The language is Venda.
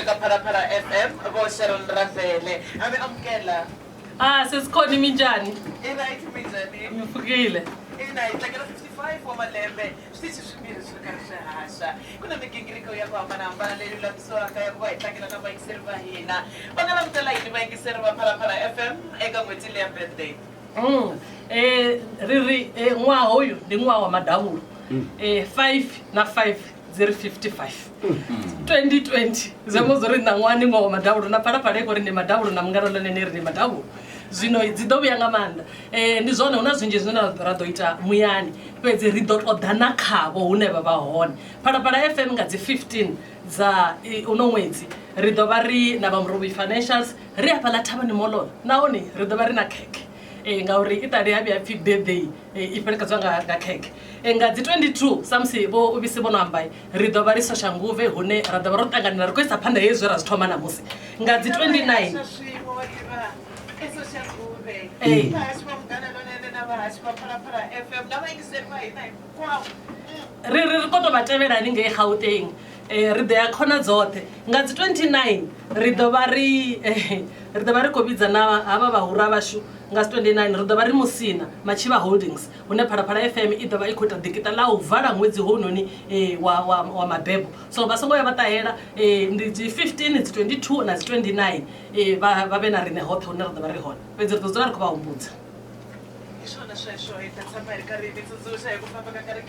Eka Phalaphala FM vo Sharon Rafele a mi amukela. Ah, sesikhona minjhani? I right, minjhani? Mi pfukile. Ina, hi tlangela 55 wa malembe switichi swimbirhi swi ri karhi swi haxa. Ku na migingiriko ya ku hambanahambana leyi lulamisiwaka ya ku va hi tlangela na vayingiseri va hina. Va nga langutela yini vayingiseri va Phalaphala FM eka n'hweti leya birthday? Ri ri ṅwaha hoyu ndi ṅwaha wa madavhulo. 5 na 5 dzi ri 55. 2020 zwi amba zwo ri ṋaṅwaha ndi ṅwaha wa madavhulo, na Phalaphala i khou ri ndi madavhulo, na Munghana Lonene ri ndi madavhulo. Zwino dzi ḓo vhuya nga maanḓa. Ndi zwone, hu na zwinzhi zwine ra ḓo ita muyani, fhedzi ri ḓo ṱoḓa na khavho hune vha vha hone. Phalaphala FM nga dzi 15 dza uno ṅwedzi ri ḓo vha ri na vha Muruvhi Financials, ri hafhaḽa Thavhani Moḽoni, nahone ri ḓo vha ri na khekhe ngauri i ṱali ha vhuya pfhi birthday i fhelekedzwa nga khekhe. Nga dzi 22 samusi vho Ubisi vho no amba, ri ḓo vha ri Soshanguve hune ra ḓo vha ro ṱanganela ri khou isa phanḓa hezwi zwe ra zwi thoma ṋamusi. Nga dzi 29 Ee. Ri ri ri khou tou vha tevhela haningei Gauteng, ri ḓo ya khona dzoṱhe. Nga dzi 29 ri ḓo vha ri ri ḓo vha ri khou vhidza na havha vhahura vhashu. Nga dzi 29 ri ḓo vha ri Musina Matshivha Holdings, hune Phalaphala FM i ḓo vha i khou ita ḓikiṱa ḽa u vala ṅwedzi hounoni wa mabebo. So vha songo ya vha ṱahela, ndi dzi 15, dzi 22 na dzi 29, vha vhe na riṋe hoṱhe hune ra ḓo vha ri hone, fhedzi ri ḓo dzula ri khou vha humbudza. Hi swona sweswo, hi ta tshama hi ri karhi hi mi tsundzuxa hi ku famba ka nkarhi.